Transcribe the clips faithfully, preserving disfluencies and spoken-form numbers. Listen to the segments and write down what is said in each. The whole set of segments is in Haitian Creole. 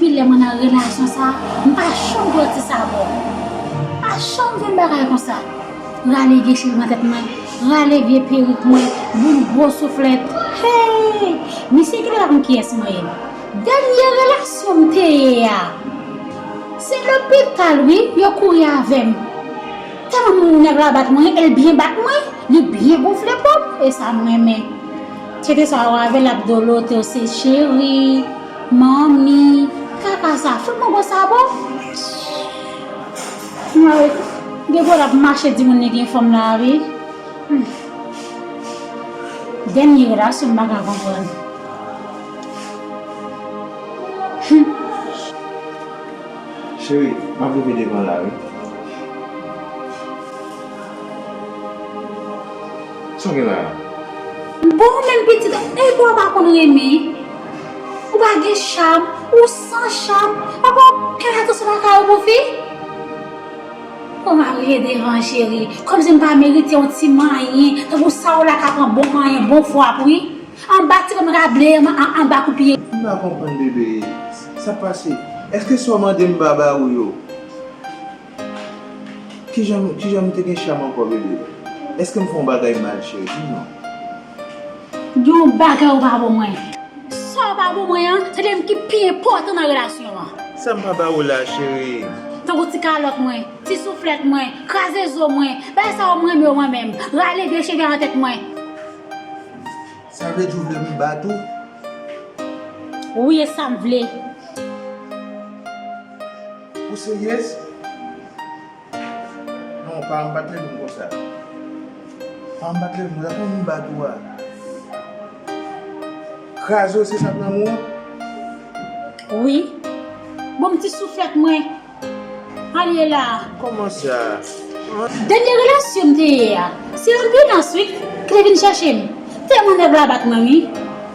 Depi lè mwen nan relasyon sa, m pa janm pran ti sabò. M pa janm fè bagay konsa. Rale vye cheve nan tèt mwen, rale vye perik mwen, boul gwo souflèt. Hey! Misye genlè pa konn kiyès mwen ye. Dènye relasyon m te ye a, se lopital wi, yo kouri avè m. Tèlman moun nèg la bat mwen, e l byen bat mwen, li byen gonfle po m, e sa m renmen. Chete sa w avè l ap dolote w, se cheri, manmi, kaka sa, fout mwen gwo sabò. Mwen, gen gwo l ap mache di moun li gen fanm la wi. Hmm. Dènye relasyon m pa ka konprann. Hmm. Cheri, m ap rive devan la wi. Sa w gen la a? Bon, ou menm pitit, e bò w pa konn renmen? Ou pa gen cham, ou san cham, pa gen okenn atansyon nan kay ou pou fi? Bon, m ap rive devan cheri, kòmsi m pa merite yon ti manyen, tankou sa w la ka pran bon manyen, bon fwa pou li. Anba ti kòm rable, an- anba kou pye. M pa konprann bebe, sa k pase? Èske sa w mande m pa ba ou yo? Kijan, kijan m te gen cham ankò bebe? Èske m fè yon bagay mal cheri? Di m non. Gen yon bagay ou pa ban mwen. Sa w pa ban mwen an, se te m ki pi enpòtan nan relasyon an. Sa m pa ba ou la cheri? Tankou ti kalòt mwen, ti souflèt mwen, kraze zo mwen, bagay sa yo m renmen yo mwen menm, rale vye cheve nan tèt mwen. Sa vle di w vle m bat ou? Wi, e sa m vle. Ou seryez? Non, pa anba leve m konsa. Pa anba leve m, gade kòman m bat ou a. Kraze w, se sa k nan men w? Wi. Bon, m ti souflèt mwen. Al ye la. Kòman sa? Dènye relasyon m te ye a, se anbilans wi ki te vin chèche m. Tèlman nèg la bat mwen wi.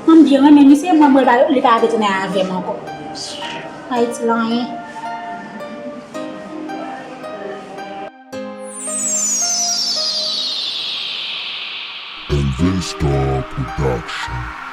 Mwen byen renmen misye, mwen mwen li pa retounen avè m ankò. Ayiti la anyen. Elven Star Production.